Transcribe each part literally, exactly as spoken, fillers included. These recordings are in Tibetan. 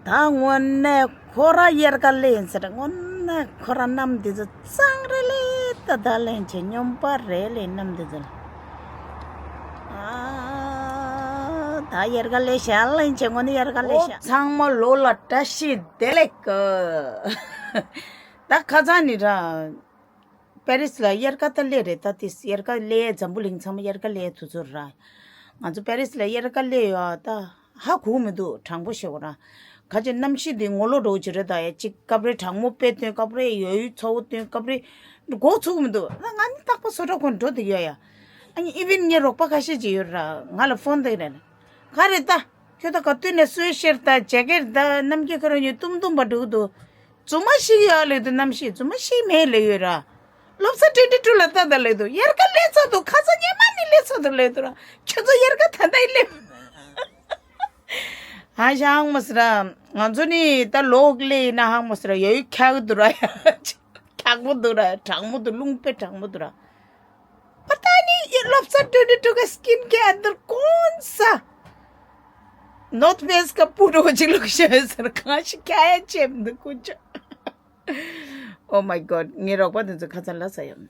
ད་དངོས་གནས་ཁོ་ར་དབྱར་ཁ་སླེབས་ཡིན་ཟེར། དངོས་གནས་ཁོ་ར་གནམ་འདི་ཚོ་གཙང་རེད་ལེ། ད་ད་ལན་ཆེ་སྨྱོན་པ་རེད་ལེ་གནམ་འདི་ཚོ། ཨ། ད་དབྱར་ཁ་སླེབས་ཤག་ལན་ཆེ། དངོས་གནས་དབྱར་ཁ་སླེབས་ཤག། ཚང་མ་ལོ་ལ་བཀྲ་ཤིས་བདེ་ལེགས། ད་ཁ་སང་ནི་ར། པེ་རིས་ལ་དབྱར་ཁ་ད་སླེབས་རེད། ད་དེ་དབྱར་ཁ་སླེབས། འཛམ་བུ་གླིང་ཚང་མ་དབྱར་ཁ་སླེབས་དུས་ཚོད་ར། ང་ཚོ་པེ་རིས་ལ་དབྱར་ཁ་སླེབས་ཡོད་ད། ཧ་གོ་མི་འདུག་དྲང་པོ་བཤད་དགོས་ན། ག་ཅི་གནམ་གཤིས་འདི་ངོ་ལོག་འགྲོ་གི་རེད་ད་ཡ། གཅིག་སྐབས་རེ་གྲང་མོ་དཔེ་སྟོན། སྐབས་རེ་ཡོལ་ཡོལ་ཚ་བོ་སྟོན། སྐབས་རེ་འགོག་ཚུགས་མི་འདུག་ང་ནི་རྟག་པར་བཟོ་གྲྭ་ཁོ་འགྲོ་བསྡད་ཡོད་ཡ། ཨ་ནི་ཨི་ཝན་ངའི་རོགས་པ་ཁ་ཤས་ཅིག་ཡོད་ར། ང་ལ་ཕོན་བཏང་རེད། ག་རེད་ད། ཁྱོད་ད་ག་དུས་ནས་སུའི་ཤར་ད་ཇེ་ཀེཊ་ད་གནམ་གཤིས་ཁ་ར་ཉོ་ཏུམ་ཏུམ་པ་འགྲོ་གི་འདུག་རྫུན་མ་ཤིག་ཡོད་ལེ་འདུག་གནམ་གཤིས་རྫུན་མ་ཤིག་མེད་ལེ་ཡོད་ར། སློབ་གསར་ཊུ་ཝེན་ཊི་ཊུ་ལ་ལྟ་ད་ལེ་འདུག་དབྱར་ཁ་སླེབས་ཚར་འདུག་ཁ་སང་ཉི་མ་ནས་སླེབས་ཚར་འདུག་ལེ་འདུག་ར། ཁྱོད་ཚོ་དབྱར་ཁ་ད་ལྟ་ཡི་སླེབས། ཧ་ཤང་མ་སི་ར། ང་ཚོ་ནི་ད་ལོག་ལེ་ཡིན་ན་ཧང་མ་སི་ར། ཡོལ་ཡོལ་འཁྱག་འདུག་ར་ཡ། འཁྱག་པོ་འདུག་ར། གྲང་མོ་འདུག་རླུང་དཔེ་གྲང་མོ་འདུག་ར། པ་ཏ་ནི་ཡི་སློབ་གསར་ཊུ་ཝེན་ཊི་ཊུ་གི་སི་ཀིན་ཀེར་འདིར་གོན་ས། ནོར་ཐི་ཕེ་སི་ག་པུ་རོ་ཅིག་ལུག་ཤ་ཡོད་ཟེར། གང་ཞིག་ཁྱ་ཡ་ཆེམ་འདི་ཀུ་ཅོ། Oh my God། ངའི་རོགས་པ་དེ་ཚོ་ཁ་ཚ་ལ་ས་ཡོད།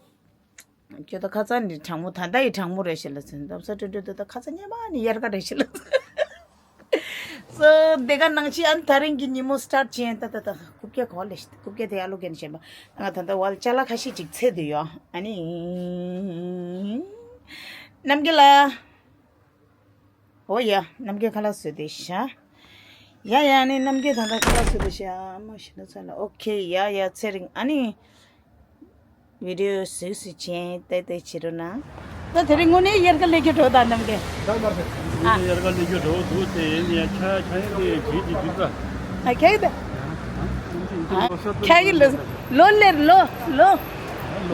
ཁྱོད་ད་ཁ་ཚ་ནི་གྲང་མོ་ད་ལྟ་ཡི་གྲང་མོ་རེད་ཤི་ལ་ཟེར། སློབ་གསར་ཊུ་ཝེན་ཊི་ཊུ་ད་ཁ་ཚ་ཉི་མ་ནི་དབྱར་ཁ་རེད་ཤི་ལ་ཟེར། སོ་དེ་ག་ནང་བཞིན་ཨ་ནི་ད་རིང་གི་ཉིན་མོ་སི་ཊར་ཊི་བྱས་ད་ད་ད་རྐུབ་བཀྱག་གོ་ལེ་ཤི། རྐུབ་བཀྱག་དེ་ཨ་ལོ་རྒན་གཞན་པ། ང་ད་ལྟ་ཝལ་ཅ་ལག་ཁ་ཤས་ཅིག་འཚོལ་དུ་ཡོད། ཨ་ནི་རྣམ་རྒྱལ་ལགས། ཨོ་ཡ། རྣམ་རྒྱལ་ཁ་ལག་བཟོས་ཏེ་ཤ། ཡ་ཡ། ཨ་ནི་རྣམ་རྒྱལ་ད་ལྟ་ཁ་ལག་བཟོས་ཏེ་ཤ་མ་ཤི་ན་ཚ་ལ། ཨོ་ཁེ། ཡ་ཡ། ཚེ་རིང་། ཨ་ནི་བི་ཌི་ཡོ་གཟིགས་སུ་ཅན་ཏེ་ཏེ་བྱེད་རོགས་གནང་། ད་དེ་རིང་དངོས་གནས་དབྱར་ཁ་སླེབས་རྒྱུ་འགྲོ་ད་རྣམ་རྒྱལ། ད་མ་ཟད་ཨ། དབྱར་ཁ་སླེབས་རྒྱུ་འགྲོ་འདུག་སྟེ་ཡིན་ཡ། ཁྱ་ཁྱ་ཡིན་ཏེ་བྱེད་ཀྱི་འདུག་ད། ཨ་ཁྱ་ཡིན་ད། ཨ་ཁྱ་ཡིན་ལོ་ལོ་ལེར་ལོ་ལོ་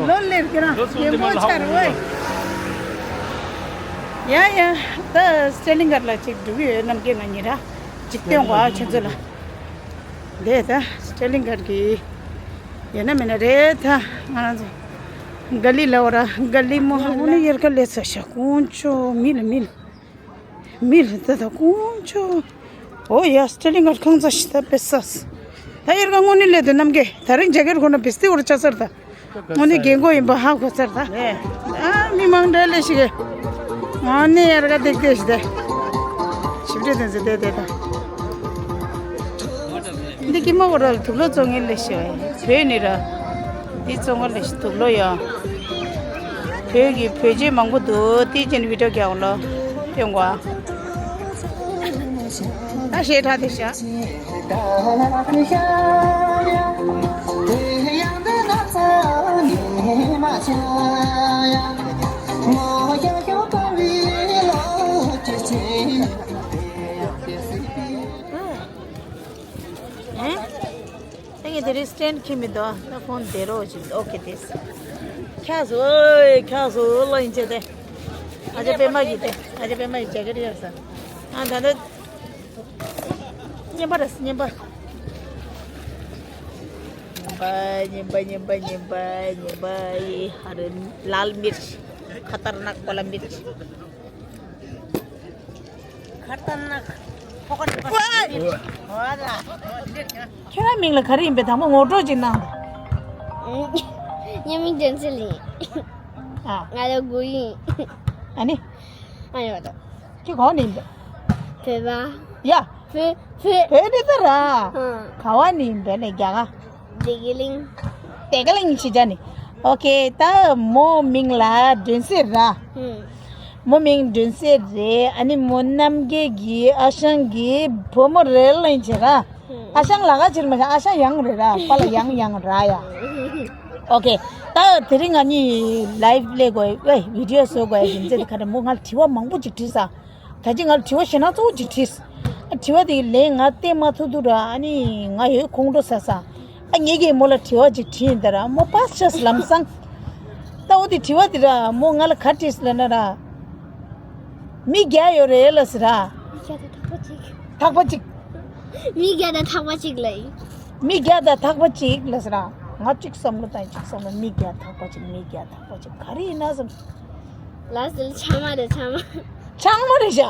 ལོ་ལེར་ཁྱེད་རང་ཡན་པོ་ཆར་བས། ཡ་ཡ། ད་སི་ཊེ་ལིང་གར་ལ་ཅིག་འགྲོ་གི་ཡོད། རྣམ་རྒྱལ་ང་གཉིས་ར་ཅིག་སྟོན་གོ་ཨ་ཁྱེད་ཚོ་ལ། དེ་ད་སི་ཊེ་ལིང་གར་གི་ཡོད་ན་མེད་ན་རེད་ད། ང་རང་ཚོ་ག་ལི་ལ་འོ་ར་ག་ལི་མོ་ཧ་གོ་ནི་དབྱར་ཁ་སླེབས་ཚར་ཤག་དཀོན་མཆོག་མི་ལ་མི་ལ་མི་ལ་ད་ད་དཀོན་མཆོག་ཨོ་ཡ། སི་ཊེ་ལིང་གར་ཁང་ཚ་ཤི་ད་པེ་སཱས། ད་དབྱར་ཁ་དངོས་གནས་སླེབས་འདུག་རྣམ་རྒྱལ། ད་རིང་ཇེ་ཀེཊ་གོན་ན་བི་སྟི་འོ་ར་ཆགས་ཚར་ད། དངོས་གནས་རྒན་གོག་ཡིན་པ་ཧ་གོ་ཚར་ད། ཨ་མི་མང་འདྲ་ལེ་ཞིག་གི་ང་ནི་དབྱར་ཁ་ཏིག་ཏིག་ཞིག་དེ། ཞིབ་ཕྲ་དེ་ཚོ་དེ་དེ་ད། འདི་ཀི་མ་གོ་ར་དུག་ལོག་བཙོང་ངེ་ལེ་ཞིག་བས་བོད་ནི་ར། འདི་བཙོང་ངེ་ལེ་ཞིག་དུག་ལོག་ཡ། བོད་ཀྱི་བོད་ཆས་མང་པོ་འདུག་དེ་ཅན་བི་ཌི་ཡོ་རྒྱག་ལོ། སྟོན་གོ་ཨ། ད་ཞེ་དྲག་དེ་ཤ། ཨ་ངས་དེ་རིང་སི་ཊེན་ཌ་ཁྱེར་མི་འདུག་ད་ཕོན་དེ་རོ་ཅིག་ཨོ་ཁེ་དེ། ཁྱག་སོ་ཨོའི་ཁྱག་སོ་ལ་ཡིན་ཆེ་དེ། ཨ་ཅག་པད་མ་གི་དེ། ཨ་ཅག་པད་མ་གི་ཇེ་ཀེཊ་ཡོད་ས། ཨ་ད་ད། རྔན་པ་རེད། རྔན་པ། རྔན་པ་རྔན་པ་རྔན་པ་རྔན་པ་རྔན་པ་ཡི་ཧ་རི་ལཱལ་མིར་ཆི། ཁ་ཏར་ནག་ཀོ་ལ་མིར་ཆི། ཁ་ཏར་ནག་ཁོ་ཁ་ནག་པ། ཁྱོད་རང་མིང་ལ་ག་རེ་ཡིན་པས། དང་པོ་ངོ་སྤྲོད་ཅིག་གནང་། ངའི་མིང་དོན་ཚེ་ལིང་། ཨ། ང་ལ་དགུ་ཡིན། ཨ་ནི། ཨ་ཡོད་དོ། ཁྱོད་གང་ནས་ཡིན་པས། བོད་པ། ཡ། བོད་བོད། བོད་ནས་ད་ར། ཨང་། ག་བ་ནས་ཡིན་པས་ནས་རྒྱ་གར། བདེ་སྐྱིད་གླིང་། བདེ་སྐྱིད་གླིང་ཞེས་བྱ་ནི། ཨོ་ཁེ། ད་མོ་མིང་ལ་སྒྲོན་གསལ་ར། ཨང་། མོ་མིང་སྒྲོན་གསལ་རེད། ཨ་ནི་མོ་རྣམ་རྒྱལ་གྱི་ཨ་ཞང་གི་བུ་མོ་རེད་ལ་ཡིན་བྱས་ར། ཨ་ཞང་ལ་ག་ཕྱིར་མ་ཤ། ཨ་ཞང་ཡང་རེད་ར། པ་ལ་ཡང་ཡང་ར་ཡ། ཨོ་ཁེ། ད་དེ་རིང་ང་གཉིས་ལའེབ་ལས་དགོས་ཨེ་བི་ཌི་ཡོ་བཟོ་དགོས་ཨེ་ཡིན་ཚེ་དེ་ཁ་ད་མོ་ང་ལ་དྲི་བ་མང་པོ་ཅིག་དྲིས་ས། ད་ཅི་ང་ལ་དྲི་བ་ཞེ་ན་གཙོ་བོ་ཅིག་དྲིས། ཨ་དྲི་བ་དེ་ལན་ང་བལྟས་མ་ཐུབ་འདུག་ར། ཨ་ནི་ང་ཡོད་ཁོང་ཁྲོ་ཟ་ས། ཨ་ངེད་ཀྱིས་མོ་ལ་དྲི་བ་ཅིག་དྲིས་ཡིན་ད་ར། མོ་པཱས་ཅེས་ལམ་སང་། ད་འོ་དེ་དྲི་བ་དེ་ར་མོ་ང་ལ་ག་དྲིས་ལབ་ན་ར། མི་བརྒྱ་ཡོད་རེད་ལ་ཟེར་ར། མི་བརྒྱ་དང་ཐག་པ་གཅིག་ཐག་པ་གཅིག་མི་བརྒྱ་དང་ཐག་པ་གཅིག་ལ་ཡིན། མི་བརྒྱ་དང་ཐག་པ་གཅིག་ལ་ཟེར་ར། ང་གཅིག་བསམ་བློ་བཏང་། གཅིག་བསམ་བློ། མི་བརྒྱ་ཐག་པ་གཅིག་མི་བརྒྱ་ཐག་པ་གཅིག་ག་རེ་ཡིན་ན་བསམ། ལ་ཟེར་ཆང་མ་རེད་ཆང་མ། ཆང་མ་རེད་ཤག་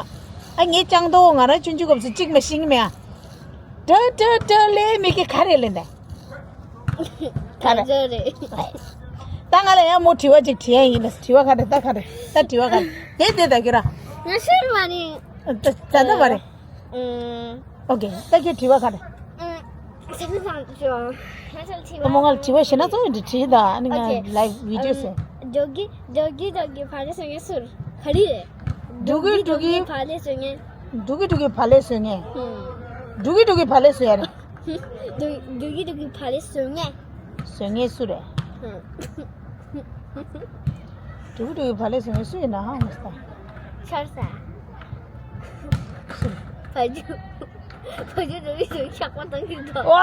ཨ་ངའི་ལྕང་རྡོ་ང་རང་ཆུང་ཆུང་སྐབས་སུ་གཅིག་མ་ཤེས་ཀྱི་མེད་ཨ། ཏྲ་ཏྲ་ཏྲ་ལེ་མི་གི་ག་རེ་ལེན་ད། ག་རེ། ག་རེ་རེད། ད་ང་ལ་ཡང་མོ་དྲི་བ་ཅིག་དྲི་ཡ་ཡིན་ལ། དྲི་བ་ག་རེ། ད་ག་རེ། ད་དྲི་བ་ག་རེ། དེ་དེ་ད་གི་ར། ང་ཤེས་མ་རེད། ད་ད་ད་མ་རེད། ཨུམ། ཨོ་ཀེ། ད་གི་དྲི་བ་ག་རེ། ཨུམ། ས་ཁུལ་དང་ཅོ། ང་ཚོ་དྲི་བ། ད་མོ་ང་ལ་དྲི་བ་ཞེ་ན་ཚོ་འདི་དྲིས་ད། ཨ་ནི་ང་ཨོ་ཀེ། ལའིབ་བི་ཌི་ཡོ་ཨུམ། ཟེར། འགྲོ་གི་འགྲོ་གི་འགྲོ་གི་བག་ལེབ་བཟོ་མཁན་སུ་རེད། ག་རེ་རེད། འགྲོ་གི་འགྲོ་གི་བག་ལེབ་བཟོ་མཁན། འགྲོ་གི་འགྲོ་གི་བག་ལེབ་བཟོ་མཁན། ཨུམ། འགྲོ་གི་འགྲོ་གི་བག་ལེབ་བཟོ་ཡ་རེད། འགྲོ་འགྲོ་གི་འགྲོ་གི་བག་ལེབ་བཟོ་མཁན། བཟོ་མཁན་སུ་རེད། ཨུམ། འགྲོ་གི་འགྲོ་གི་བག་ལེབ་བཟོ་མཁན་སུ་ཡིན་ན་ཧང་མ་སྟ། ཆར་ས། སུ་རེད། བ་ཇུ། བ་ཇུ་འགྲོ་གི་འགྲོ་གི་ཆག་པ་བཏང་གི་འདུག་ཝ།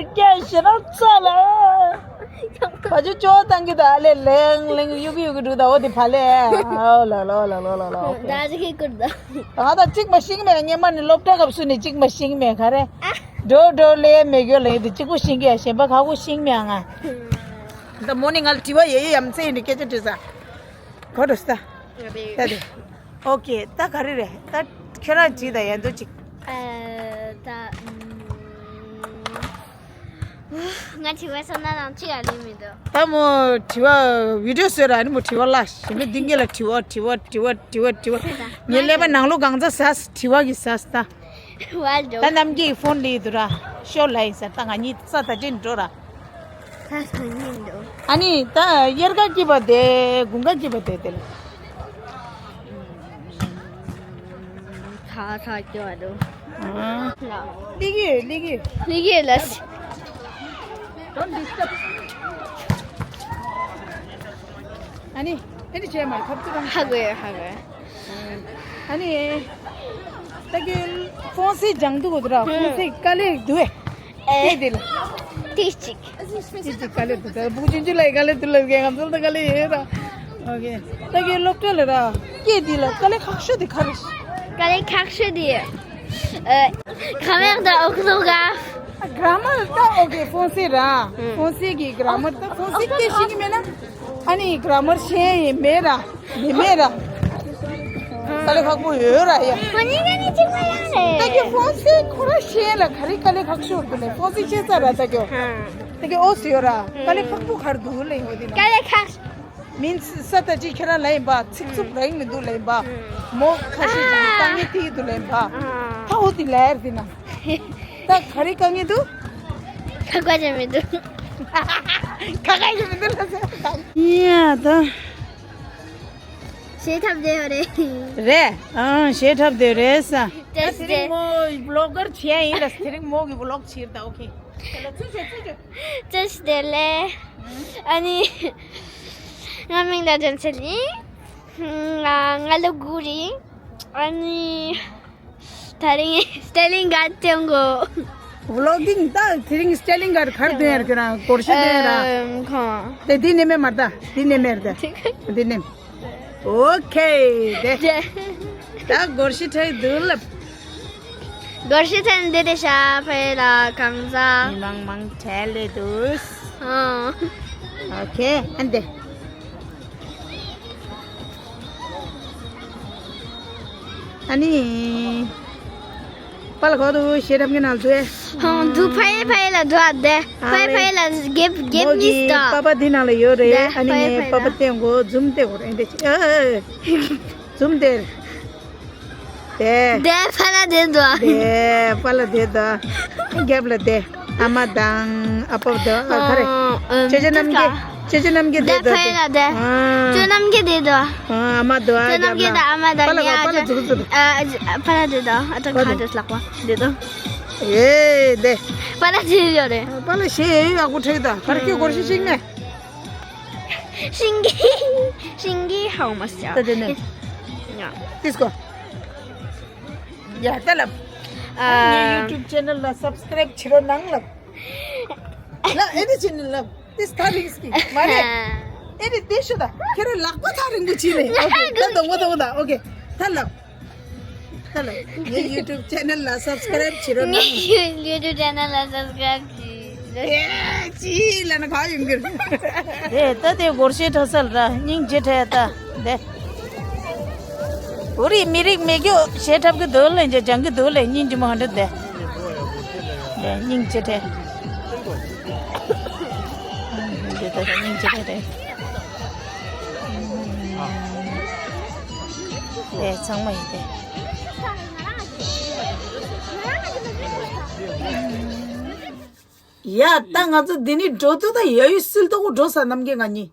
སྐད་ཞེ་ན་ཚ་ལ། ཆག་པ། བ་ཇུ་ཅོ་བཏང་གི་འདུག་ཨ་ལེ་ལེང་ལེང་གཡུག་གི་གཡུག་གི་འགྲོ་ད། འོ་དེ་བག་ལེབ། ཨོ་ལ་ལ་ལ་ལ་ལ་ལ། ཨོ་ཀེ། ད་ཅི་གི་ཀུར་ད། ད་ང་ད་གཅིག་མ་ཤེས་མེད། སྔོན་མ་ནས་སློབ་གྲྭ་སྐབས་སུ་ནས་གཅིག་མ་ཤེས་མེད་ག་རེ། འགྲོ་འགྲོ་ལེ་མེད་གྱོ་ལེ་འདི་གཅིག་པོ་ཤེས་གི་ཡ། གཞན་པ་ཁག་པོ་ཤེས་མེད་ང་། ད་མོ་ནི་ང་ལ་དྲི་བ་ཡེ་ཡེ་ཡ་མཚན་ཡིན་ནི་སྐད་ཆ་དྲིས་ས། གོ་འགྲོ་ས། ད་དེ། ཨོ་ཀེ། ད་ག་རེ་རེད། ད་ཁྱོད་རང་དྲིས་ད་ཡ་འདུག་ཅིག་ཨ། ད་ང་དྲི་བ་བསམ་ན་རང་ཅི་ཡང་ལེན་མི་འདུག་ད་མོ་དྲི་བ་བི་ཌི་ཡོ་བཟོས་ར། ནི་མོ་དྲི་བ་ལ་ཞིམ་པོ་འདི་ངེད་ལ་དྲི་བ་དྲི་བ་དྲི་བ་དྲི་བ་དྲི་བ། ངའི་ཀླད་པ་ནང་ལོགས་གང་ཚ་ཟ་དྲི་བ་གི་ཟ་ད། ད་ནམ་གྱི་ཕོན་ལི་དུ་ར་ཤོ་ལ་ཡིན་ས། ད་ང་གཉིས་ས་ད་ཅིན་འགྲོ་ར། ད་ཐང་ཉིན་འགྲོ། ཨ་ནི་ད་དབྱར་ཁ་སྐྱིད་པ་དེ་དགུན་ཁ་སྐྱིད་པ་དེ་དེ་ལ། ཁ་ཁ་སྐྱོ་བ་འདུག་ལི་གི་ལི་གི་ལི་གི་ལ། ཨ་ནི་ཨེ་འདྲ་བྱས་མ་ཁབ་ཏུ་རང་ཧ་གོ་ཧ་གོ་ཨ་ནི། ད་གི་ཧྥོན་སི་སྦྱང་འདུག་གོ་དྲ། ཧྥོན་སི་དཀའ་ལས་འདུག་ཨེ། ཨེ་དེ་ལ། ཏི་ཅིག་ཏི་ཅིག་དཀའ་ལས་འདུག་ད་བུ་ཆུང་ཆུང་ལ་དཀའ་ལས་འདུག་ལ་གི་ང་ཚོ་ལ་དཀའ་ལས་ཡོད་ར། ཨོ་ཀེ། ད་གི་སློབ་གྲྭ་ལ་ར། སྐད་དེ་ལ་དཀའ་ལས་ཁག་ཤོས་དེ་ག་རེ། དཀའ་ལས་ཁག་ཤོས་དེ། ཨ། grammaire de orthographe. Grammar ད་ཨོ་ཀེ་ཧྥོན་སི་ར། ཧྥོན་སི་གི་grammar ད་ཧྥོན་སི་སྐད་ཤེས་ཀྱི་མེད་ན། ཨ་ནི་grammar ཤེས་ཡིན་མེད་ར། མི་མེད་ར། དཀའ་ལས་ཁག་པོ་ཡོད་ར་ཡ། ཁོ་གཉིས་ཀ་ནི་གཅིག་པ་ཡང་རེད། ད་གི་ཧྥོན་སི་ཁོ་ར་ཤེས་ལ་ག་རེ་དཀའ་ལས་ཁག་ཤོར་དུ་ལས་ཧྥོན་སི་ཤེས་ཚར་ར་ད་གི། ད་གི་ཨོ་སི་ཡོད་ར། དཀའ་ལས་ཁག་པོ་ག་རེ་འདུག་ལས་ཡོད་དེ་ན། དཀའ་ལས་ཁག་མིན་ས་ད་ཅི་ཁྱེད་རང་ལ་ཡིན་པ་ཚིག་རྩུབ་རང་མི་འདུག་ལ་ཡིན་པ། མོ་ཁ་ཤས་ཀྱི་དཀའ་ངལ་དེ་ཡི་འདུག་ལ་ཡིན་པ། ད་འོ་དེ་ལ་ཡར་དེ་ན། ད་ག་རེ་དཀའ་ངལ་འདུག་ཁ་ཁ་ཅན་མི་འདུག་ཁ་ཁ་ཅན་མི་འདུག་ལ་ཟེར། ཡ་ད། བྱེད་ཐབས་བདེ་བ་རེད། རེད། ཨང་བྱེད་ཐབས་བདེ་རེད་ས། ད་དེ་རིང་མོ་བི་ལོག་གར་བྱེད་ཡ་ཡིན་ལ། དེ་རིང་མོ་གི་བི་ལོག་བྱེད་ད། ཨོ་ཀེ། ད་ལ་ཚུར་བྱོས་ཚུར་བྱོས། བཀྲ་ཤིས་བདེ་ལེགས། ཨ་ནི། ང་མིང་ལ་ལྡན་ཚེ་ཡིན། ང་ང་ལོ་དགུ་རེད། ཨ་ནི། དེ་རིང་སི་ཊེ་ལིན་གྷ་ཌི་ཐོན་གོ། བི་ལོག་གིང་ད་དེ་རིང་སི་ཊེ་ལིན་གྷ་ཌི་གར་ཐོན་ཡར་ཁྱོད་རང་སྒོར་གཞས་ཐོན་ཡར། ཨམ་ཁོང་། དེ་འདི་ནས་མེད་མ་ད་འདི་ནས་མེད་ད། འདི་ནས། ཨོ་ཁེ་དེ། ད་སྒོར་གཞས་ཐོན་འདུག་ལབ། སྒོར་གཞས་ཐོན་འདི་དེ་ཤ་ཕེ་ལ་གང་ཟ། མི་མང་མང་ཁྲལ་ལེ་འདུག་ཨང་། ཨོ་ཁེ་ཨན་དེ། ཨ་ནི། པ་ལ་གོ་དུ་ཤེས་རབ་ཀྱི་ནང་དུ་ཨེ། ཧང་དུ་ཕའི་ཕའི་ལ་དུ་ཨ་དེ། ཕའི་ཕའི་ལ་རྒྱབ་རྒྱབ་གཉིས་དང་། པ་པ་འདི་ནང་ལ་ཡོད་རེད། ཨ་ནི་ངས་པ་པ་བསྟན་གོ་འཛུམ་བསྟན་གོ་རེད་འདི་ཅི། འཛུམ་བསྟན། དེ། དེ་ཕ་ལ་དེ་དུ་ཨ། དེ་པ་ལ་དེ་དུ་ཨ། རྒྱབ་ལ་དེ། ཨ་མ་དང་ཨ་ཕ་དུ་ཨ་ག་རེ། ཨ། ཅེ་ཅེ་རྣམ་རྒྱལ། ཅེ་ཅེ་རྣམ་རྒྱལ་དེ་དེ་དུ་ཨ། ཕ་ལ་དེ། ཨ། ཅེ་རྣམ་རྒྱལ་དེ་དུ་ཨ། ཨ་མ་དུ་ཨ། ཅེ་རྣམ་རྒྱལ་དང་ཨ་མ་དང་པ་ལ་ཉ་པ་ལ་ཨ་ཙུག་ཙུག་ཨ། ཕ་ལ་དེ་དུ་ཨ། ཏང་ཁ་དེ་ལག་པ་དེ་དུ། ཨེ་དེ། པ་ལ་དེ་ཡོད་རེད། པ་ལ་ཤེས་ཡོད་ཨ་ཁུ་ཁྲེག་ད་ག་རེ་ཁྱོད་སྒོར་ཤི་ཤིག་ནས། ཤིང་གི་ཤིང་གི་ཧའོ་མ་སི་ད་དེ་ནས། ཡ། ཏིས་ཀོ། ཡ་ད་ལབ། ཨ། ངའི་ཡུ་ཊུབ་ཅེ་ནལ་ལ་སབ་སི་ཀ་རེབ་བྱེད་རོགས་གནང་ལབ། ལ་ཨེ་ནི་ཅེ་ནལ་ལབ། ཏིས་ཐག་རིང་སྐྱིད་མ་རེད། ཨེ་རེད་དེ་ཤོད་ད། ཁྱེད་རང་ལག་པ་ཐག་རིང་པོ་བྱས་ནས། ཨོ་ཁེ། ད་དོང་པོ་དོང་པོ་ད། ཨོ་ཁེ། ད་ལབ། ད་ལབ། ངའི་ཡུ་ཊུབ་ཅེ་ནལ་ལ་སབ་སི་ཀ་རེབ་བྱེད་རོགས་གནང་། ངའི་ཡུ་ཊུབ་ཅེ་ནལ་ལ་སབ་སི་ཀ་རེབ་བྱེད། ཨེ་ཅི་ལ་ན་ག་ཡོང་གི་རེད། ད་དེ་སྒོར་གཞས་འཁྲབ་སལ་ར་སྙིང་རྗེ་འཁྲབ་ད་དེ། འུ་རིག་མི་རིག་མེད་རྒྱུ་གཞས་འཁྲབ་གི་འདུག་ལེ་འཇ་སྦྱང་གི་འདུག་ལེ་སྙིང་རྗེ་མོ་ཧ་འདྲ་དེ། སྙིང་རྗེ་རེད། འདི་ལྟར་སྙིང་རྗེ་རེད། ལས་ཚང་མ་ཡིན་ཏེ། ཡ་ད་ང་ཚོ་འདི་ནས་འགྲོ་དུས་ད་ཡ་ཡུལ་སིལ་ཏོག་གོ་འགྲོ་ས་རྣམ་རྒྱལ་ང་གཉིས།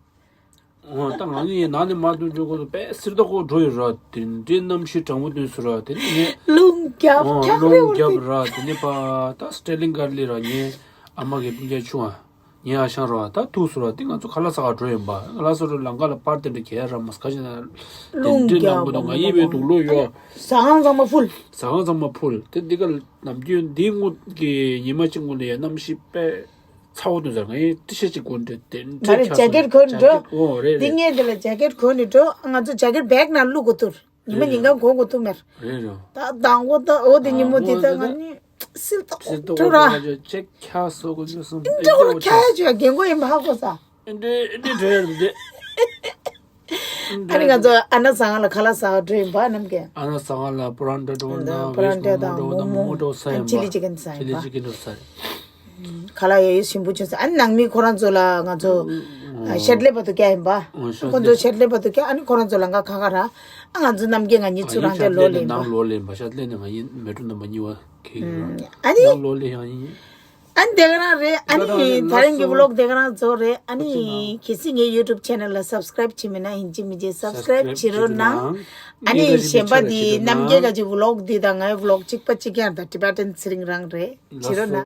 འོ་ད་ང་གཉིས་ནང་ནས་མ་འདུག་འགྲོ་དགོས་དུས་དཔེ་སིལ་ཏོག་གོ་འགྲོ་ཡོད་ར། དེ་འདྲའི་གནམ་གཤིས་གྲང་མོ་དུས་སུ་ར། དེ་ནས་ངས་རླུང་རྒྱབ་འོ་འཁྱག་རླུང་རེ་བོར་རྒྱབ་ཏེ། ར་དེ་ནས་པ་ད་སི་ཏྲེ་ལིང་གར་ལི་ར་ངའི་ཨ་མ་གི་སྤུན་ཀྱག་ཆུང་བ། ངའི་ཨ་ཞང་ར་ད་ཐུག་སོང་ར། དེ་ང་ཚོ་ཁ་ལག་ཟ་ག་འགྲོ་ཡིན་པ། ཁ་ལག་ཟ་རུ་ལམ་ཁ་ལ་པར་དེ་འདྲ་གས་ར་མ་ཁ་ཤས་ན་དེ་རླུང་འདྲའི་རྒྱབ་ནང་མི་འདུག་ང་གཉིས་བས་འདུག་ལོ་ཡོ། ཟ་ཁང་ཚང་མ་ཕུལ། ཟ་ཁང་ཚང་མ་ཕུལ། དེ་འདི་ག་ནམ་རྒྱུན་འདིའི་སྔོན་གྱི་ཉི་མ་གཅིག་སྔོན་ལ་ཡ་གནམ་གཤིས་དཔེ་ཚ་བོ་འདུག་ཟེར། ངས་ཏི་ཤ་གཅིག་གོན་འདྲ་དེ་ང་འདྲ་རེ་ཁྱག་ཇེ་སོང་ཀེད་གོན་ཇེ་འགྲོ། ཀེད་འོ་རེད་འདི་རེད། ངས་འདི་ལ་ཇེ་ཀེད་གོན་ནས་འགྲོ། ང་ཚོ་ཇེ་ཀེད་བེག་ནང་བླུག་དགོས་ཐུར། ཉི་མ་རེད་ཉིན་རེད། གང་གོན་དགོས་ཐུག་མེར། རེད་རེད། ད་དང་པོ་ད་འོ་དེ་ཉིན་མོ་དེ་ད་ང་གཉིས་སིལ་ཏོག་སིལ་ཏོག་ཐུག་ར། ཁ་ལག་ཅེ་ཁྱག་བཟོ་དགོས་ཀྱི་སོང་། ཨིན་འདྲ་བོ་ཁྱག་ཡ་ཅོ་རྒན་གོ་ཡིན་པ་ཧ་གོ་ས། ཨིན་འདྲ་ཨིན་འདྲ་འདྲ་ཡ་རེད། ཨ་ནི་ང་ཚོ་ཨ་ན་ཟ་ཁང་ལ་ཁ་ལག་ཟ་བ་འགྲོ་ཡིན་པ་ནམ་རྒྱུན། ཨ་ན་ཟ་ཁང་ལ་པ་རན་ཊ་འགྲོ་ན་པ་རན་ཊ་དང་མོག་མོག་འགྲོ་ན་མོག་མོག་འགྲོ་ས་ཡིན་པ། ཅི་ལི་ཅི་ཀན་ཟ་ཡིན་པ། ཅི་ལི་ཅི་ཀན་འགྲོ་ས་རེད། ཁ་ལག་ཡ་ཡོ་ཞིམ་པོ་བྱུང་ས། ཨ་ནི་ནང་མི་ཁོ་རང་ཚོ་ལ་ང་ཚོ་ཨ་ཤར་ལེ་བར་དུ་བསྐྱལ་ཡིན་པ། ཨ་ཤར་ཁོ་ལེ། ཚོ་ཤར་ལེ་བར་དུ་བསྐྱལ། ཨ་ནི་ཁོ་རང་ཚོ་ལ་ང་ཁ་ཁ་ར། ཨ་ང་ཚོ་ནམ་རྒྱུན་ང་གཉིས་ཚུར་རང་ཅག་ལོག་ལེ་ཡིན་པ། ནང་ལོག་ལེ་ཡིན་པ། ཤར་ལེ་ནས་ང་གཉིས་མལ་གྲོ་རྣམ་པ་གཉིས་པ་ཁེལ་གི་ར། ཨ་ནི་ནང་ལོག་ལེ་ཡང་ཡིན། ཨ་ནི་དེ་ག་རང་རེད། ཨ་ནི་ད་རིང་གི་བི་ལོག་དེ་ག་རང་ཚོ་རེད། ཨ་ནི་གལ་སྲིད་ངའི་ཡུ་ཊུབ་ཆེ་ནལ་ལ་སབ་སི་ཀ་རེབ་བྱས་མེད་ན་ཡིན་གཅིག་མིན་གཅིག་སབ་སི་ཀ་རེབ་བྱེད་རོགས་གནང་། ཨ་ནི་གཞན་པ་འདི་རྣམ་རྒྱལ་ག་ཅིག་བི་ལོག་འདི་དང་ངའི་བི་ལོག་གཅིག་པ་གཅིག་རྐྱང་དང་ཊི་བེ་ཊན་ཚེ་རིང་རང་རེད། བྱེད་རོགས་གནང་།